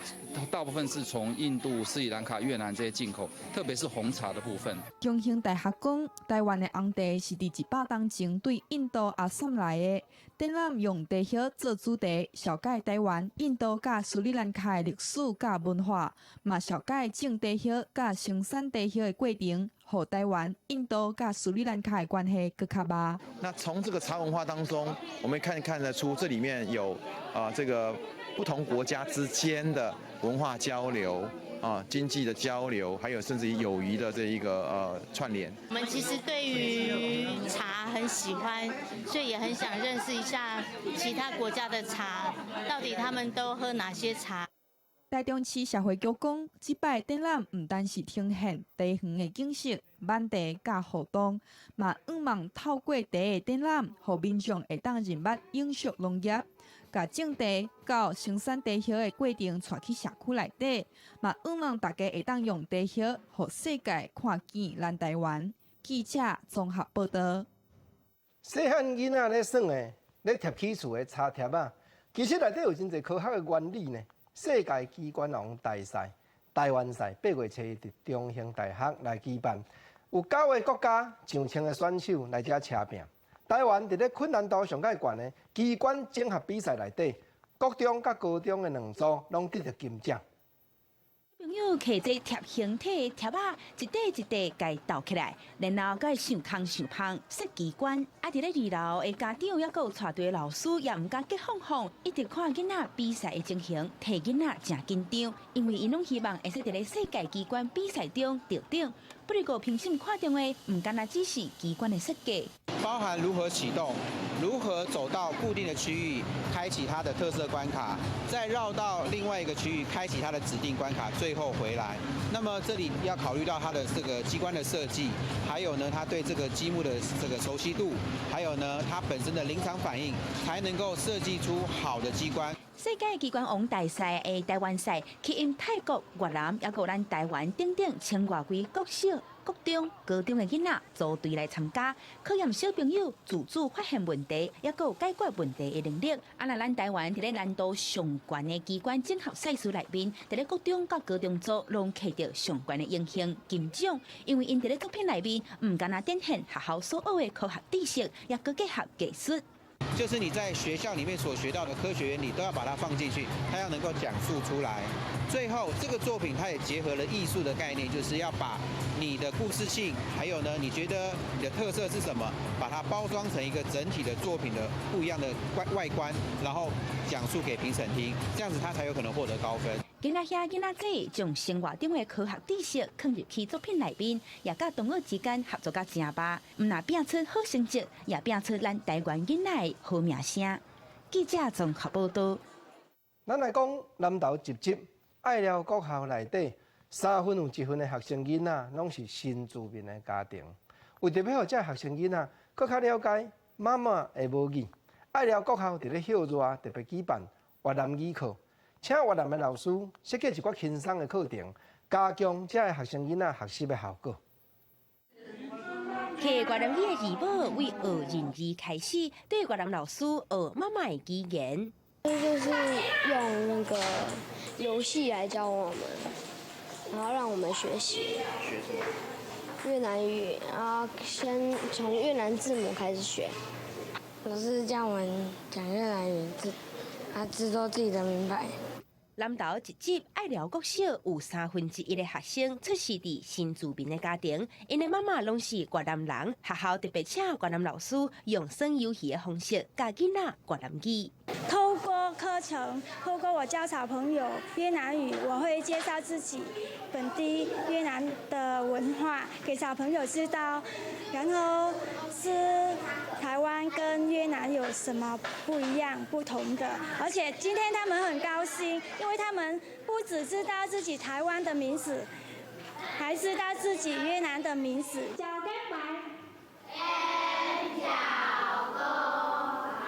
大部分是從印度、斯里蘭卡、越南這些進口，特別是紅茶的部分。中興大學講，台灣的紅茶是佇100冬前對印度阿薩來的。展覽用茶葉做主題，紹介台灣、印度佮斯里蘭卡的歷史佮文化，嘛紹介種茶葉佮生產茶葉的過程，予台灣、印度佮斯里蘭卡的關係閣較密。那從這個茶文化當中，我們看得出這裡面有啊這個不同國家之間的文化交流啊、經濟的交流，還有甚至於友誼的這一個串聯。我們其實對於茶很喜歡，所以也很想認識一下其他國家的茶，到底他們都喝哪些茶。台中市社會局講，這擺展覽毋單是呈現茶園的景色、慢茶佮互動，嘛向望透過茶的展覽，予民眾會當認捌永續農業，共種茶到生產茶葉的過程帶去社區內底，嘛向望大家會當用茶葉，予世界看見咱台灣。記者綜合報導。細漢囡仔咧耍的、咧貼起厝的柴貼仔，其實內底有真濟科學的原理呢。世界機關王大賽台灣賽8月7日佇中興大學來舉辦，有九个國家上千個選手來遮車拚。台灣佇咧困難度上蓋懸的機關綜合比賽內底，國中佮高中的兩組攏得著金獎。朋友提這貼形體的貼仔，一塊一塊共鬥起來，然後閣會上空上芳設機關。啊，佇咧二樓的家長抑閣有帶隊的老師，也毋敢激放放，一直看囡仔比賽的情形，替囡仔誠緊張，因為𪜶攏希望會使佇咧世界機關比賽中得獎。不不過評審看重的，毋單單只是機關的設計，包含如何啟動，如何走到固定的區域，開啟它的特色關卡，再繞到另外一個區域，開啟它的指定關卡，最後回來。那麼這裡要考慮到它的這個機關的設計，還有呢，它對這個積木的這個熟悉度，還有呢，它本身的臨場反應，才能夠設計出好的機關。世界機關王大賽的台灣賽，吸引泰國、越南，抑閣有咱台灣等等千外位國小、國中、高中的囡仔組隊來參加，考驗小朋友自主發現問題，抑閣有解決問題的能力。啊，若咱台灣佇咧難度上懸的機關整合賽事內面，佇咧國中佮高中組攏摕著上懸的榮幸金獎，因為𪜶佇咧作品內面毋干焦展現學校所學的科學知識，抑閣結合藝術。就是你在學校裡面所學到的科學原理，都要把它放進去，它要能夠講述出來。最後，這個作品它也結合了藝術的概念，就是要把你的故事性，還有呢，你覺得你的特色是什麼，把它包裝成一個整體的作品的不一樣的外外觀，然後講述給評審聽，這樣子他才有可能獲得高分。囡仔兄、囡仔姊將生活中的科學知識囥入去作品內面，也佮同學之間合作甲誠密，毋但拼出好成績，也拼出咱台灣囡仔的好名聲。記者綜合報道。咱來講南投集集愛寮國校內底三分有一分的學生囡仔，攏是新住民的家庭。為著欲予這學生囡仔閣較了解媽媽的母語，愛寮國校佇咧歇熱特別舉辦越南語課。請越南的老師設計一寡輕鬆的課程，加強這个學生囡仔學習的效果。提越南語的字母為學認字開始，對越南老師學媽媽的語言。就是用那個遊戲來教我們，然後讓我們學習。學什麼？越南語，然後先從越南字母開始學。老師教我們講越南語字，啊，製作自己的名牌。南投集集愛寮國小有三分之一的學生出世佇新住民的家庭，𪜶的媽媽攏是越南人。學校特別請越南老師用耍遊戲的方式教囡仔越南語。透過課程，透過我教小朋友越南語，我會介紹自己本地越南的文化給小朋友知道，然後是台灣跟越南有什麼不一樣、不同的。而且今天他們很高興，因為他們不只知道自己台灣的名字，還知道自己越南的名字。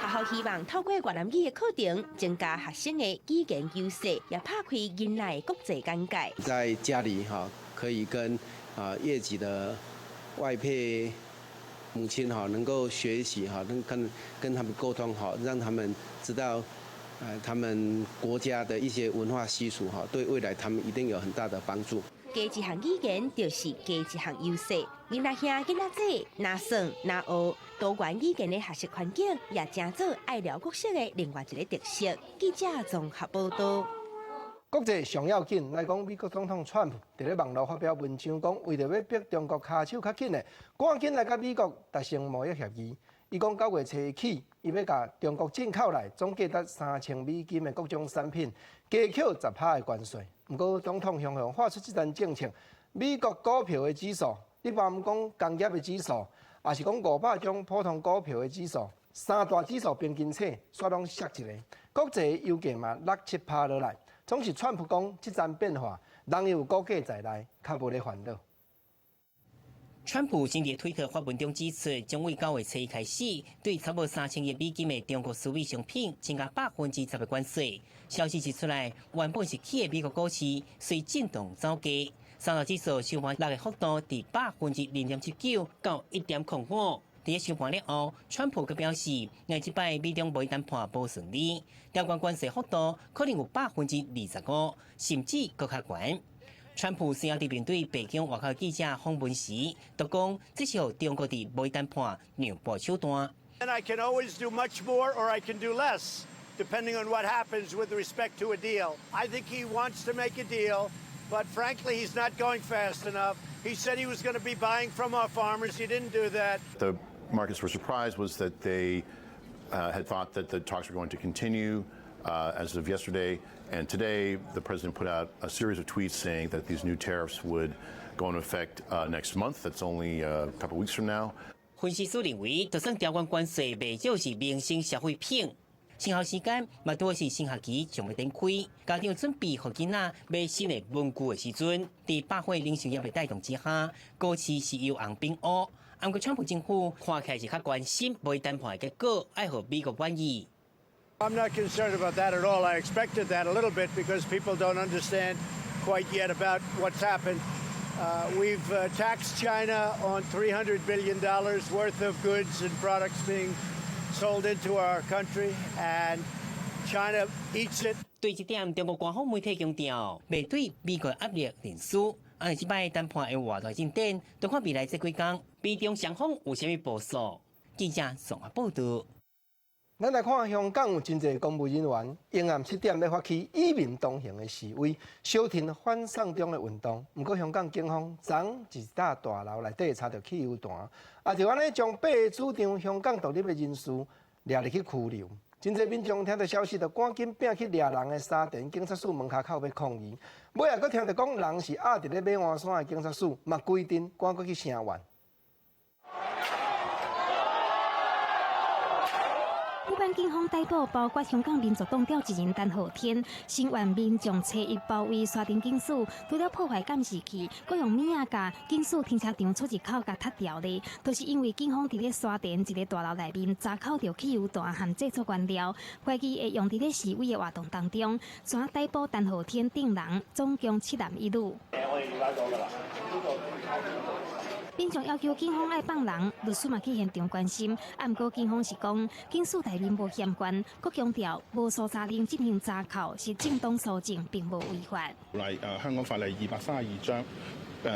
學校希望透過越南語的課程，增加學生的語言優勢，也拍開囡仔的國際眼界。在家裡哈，可以跟啊越籍的外配母親哈，能夠學習哈，能跟他們溝通好，讓他們知道，他們國家的一些文化習俗哈，對未來他們一定有很大的幫助。加一項語言就是加一項優勢。囡仔兄、囡仔姊，若耍若學，多元語言的學習環境，也成做愛寮國小的另外一個特色。記者綜合報道。國際上要緊來講，美國總統川普佇咧網路發表文章，講為著欲逼中國跤手較緊的，趕緊來佮美國達成貿易協議。伊講9月初起，伊欲共中國進口來總價值3000美金的各種產品，加扣10%的關稅。毋過總統雄雄發出這項政策，美國股票的指數，你包含講工業的指數，抑是講500種普通股票的指數，三大指數平均起，煞攏摔一个。國際油價嘛落7%落來，總是川普講這陣變化，人有股價在內，較無咧煩惱。川普先佇推特發文中指出，將為9月初一開始，對差不多3000億美金的中國輸入商品增加10%的關稅。消息一出來，原本是起的美國股市隨震盪走低，三大指數收盤落的幅度佇0.79%到1.05%。佇咧收盤了後，川普閣表示，若這擺美中貿易談判無順利，調懸關稅幅度可能有25%，甚至閣較懸。川普隨後佇面對白宮外口記者訪問時，就講這是予中國佇貿易談判讓步手段。 And I can always do much more or I can do less, depending on what happens with respect to a deal. I think he wants to make a deal, but frankly, he's not going fast enough. He said he was going to be buying from our farmers. He didn't do that. The markets were surprised was that they had thought that the talks were going to continue as of yesterday. And today, the president put out a series of tweets saying that these new tariffs would go into effect next month. That's only a couple weeks from now. 分析師認為，就算調懸關稅，袂少是民生消費品。升學時間嘛，拄是新學期將欲展開，家長準備予囡仔買新的文具的時陣，佇百貨零售業的帶動之下，股市是由紅變烏。毋過川普政府看起來是較關心貿易談判的結果，愛予美國滿意。 I'm not concerned about that at all. I expected that a little bit because people don't understand quite yet about what's happened. We've taxed China on $300 billion worth of goods and products being sold into our country, and China eats it. 對這點，中國官方媒體強調，袂對美國壓力認輸。啊，這擺談判有偌大進展，著看未來這幾工，美中雙方有啥物部署。記者綜合報導。咱來看香港有真濟公務人員，迎暗7點欲發起與民同行的示威，相挺反送中的運動。毋過香港警方昨佇一棟大樓內底查著汽油彈，啊就按呢將八个主張香港獨立的人士掠入去拘留。真濟民眾聽著消息，就趕緊拚去掠人的沙田警察署門跤口欲抗議。尾仔閣聽著講人是壓佇咧馬鞍山的警察署，嘛規陣趕過去聲援。不滿警方逮捕，包括香港民族黨召集人陳浩天，聲援民眾初一包圍沙田警署，除了破壞監視器，閣用物仔共警署停車場出入口共踢掉咧，都是因為警方佇咧沙田一個大樓內面查扣著汽油彈和製作原料，懷疑會用佇咧示威的活動當中，怎逮捕陳浩天等人，總共七男一女。民眾要求警方愛放人，律師嘛去現場關心。啊，毋過警方是講，警署內面無嫌關，閣強調無搜查令進行查扣是正當搜證，並無違法。例香港法例232章第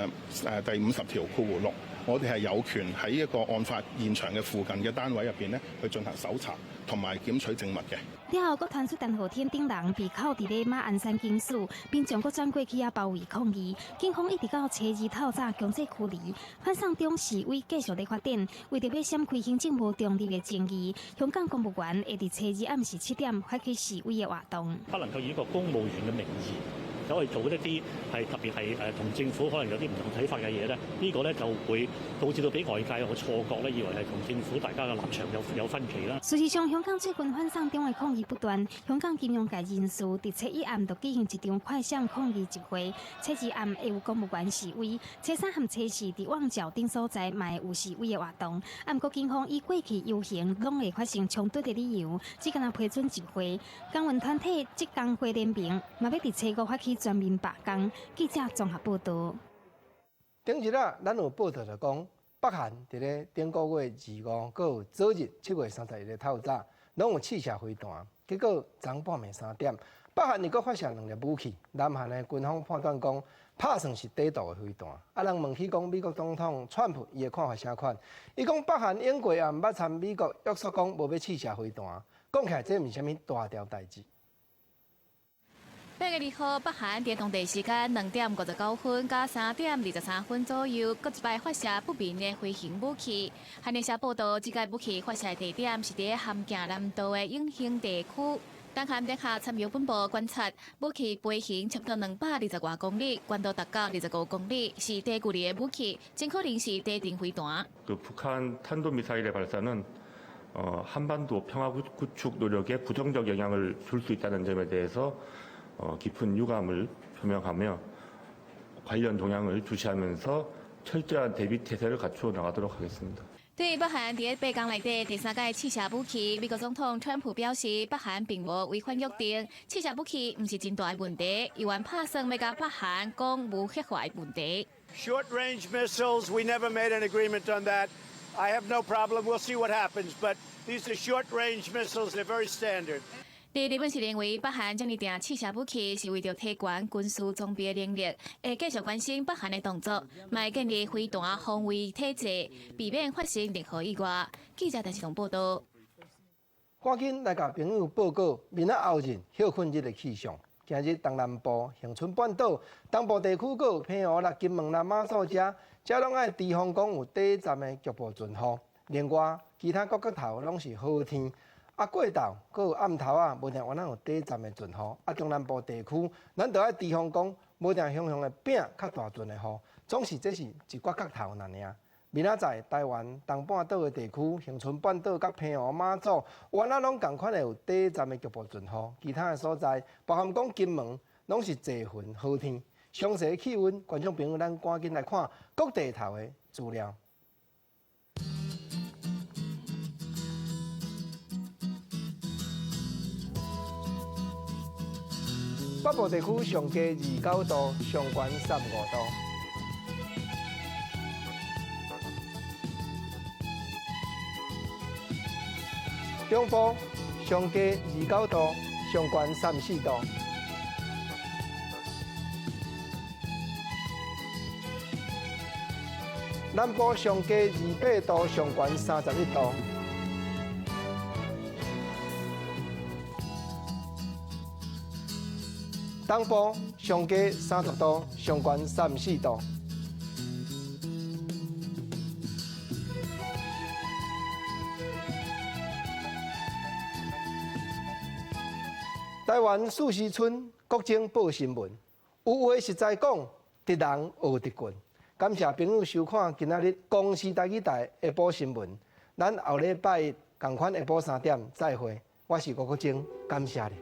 50條括弧6，我哋係有權喺一個案發現場嘅附近嘅單位入邊呢去進行搜查同埋檢取證物嘅。了後，閣傳出陳浩天等人被扣佇咧馬鞍山警署，民眾閣轉過去遐包圍抗議，警方一直到初二透早強制驅離。反送中示威繼續咧發展，為著欲閃開行政無中立的爭議，香港公務員會佇初二暗時7點發起示威的活動。不能夠以一個公務員嘅名義走去做一啲係特別係同政府可能有啲唔同睇法嘅嘢咧，呢個咧就會導致到俾外界有個錯覺咧，以為係同政府大家嘅立場有分歧啦。事實上，香港最近反送中的抗議不斷，香港金融界人士佇初一暗就舉行一場快閃抗議集會，初二暗會有公務員示威，初三和初四佇旺角等所在嘛會有示威的活動。啊，毋過警方以過去遊行攏會發生衝突的理由，只敢若批准集會。工運團體職工會聯盟嘛欲佇初五發起全面罷工。記者綜合報導。頂日啊，咱有報道就講，北韓佇咧頂個月25，閣有昨日7月31日透早，攏有試射飛彈，結果昨半暝3點，北韓又閣發射兩粒武器。南韓的軍方判斷講，拍算是短途的飛彈。啊，人問起講美國總統川普伊的看法啥款？伊講北韓永過也毋捌參美國約束講無欲試射飛彈，講起來這毋是啥物大條代誌。8月2號，北韓佇當地時間2點59分佮3點23分左右，閣一擺發射不明的飛行武器。韓聯社報道，這個武器發射的地點是佇咸鏡南道的永興地區。南韓聯合參謀本部觀察，武器飛行差不多220外公里，高度達到25公里，是低距離的武器，真可能是短程飛彈。 그북한탄도미사일의발사는어한반도 평화 구축 노력에 부정적 영향을 줄 수 있다는 점에 대해서 깊은 유감을 표명하며 관련 동향을 주시하면서 철저한 대비 태세를 갖추어 나가도록 하겠습니다. 對於北韓佇8工內底第三擺試射武器，美國總統川普表示，北韓並無違反約定，試射武器毋是真大的問題，猶原拍算欲共北韓講無核化的問題。 Short range missiles, we never made an agreement on that. I have no problem. We'll see what happens. But these are short range missiles. They're very standard. 佇日本是認為北韓遮爾定試射武器是為著提懸軍事裝備的能力，會繼續關心北韓的動作，嘛會建立飛彈防衛體制，避免發生任何意外。記者陳世龍報導。趕緊來共朋友報告，明仔後日歇睏日的氣象。今日東南部恆春半島、東部地區閣有澎湖啦、金門啦、馬祖遮，遮攏愛提防講有短暫的局部陣雨。另外，其他各角頭攏是好天。啊，過晝閣有暗頭仔，無定原來有短暫的陣雨。啊，中南部地區，咱著愛提防講，無定雄雄會變較大陣的雨。總是這是一掛角頭爾。明仔載台灣東半島的地區，恆春半島佮澎湖、馬祖，原來攏仝款會有短暫的局部陣雨。其他的所在，包含講金門，攏是濟雲好天。詳細氣溫，觀眾朋友，咱趕緊來看各地頭的資料。北部地區上低29度，上懸35度。中部上低29度，上懸34度。南部上低28度，上懸31度。東部上低30度，上懸34度。台灣四時春國政報新聞，有話實在講，直人學直棍。感謝朋友收看今仔日公視台語台下晡新聞。咱後禮拜仝款下晡3點再會。我是吳國楨，感謝你。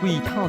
為透早。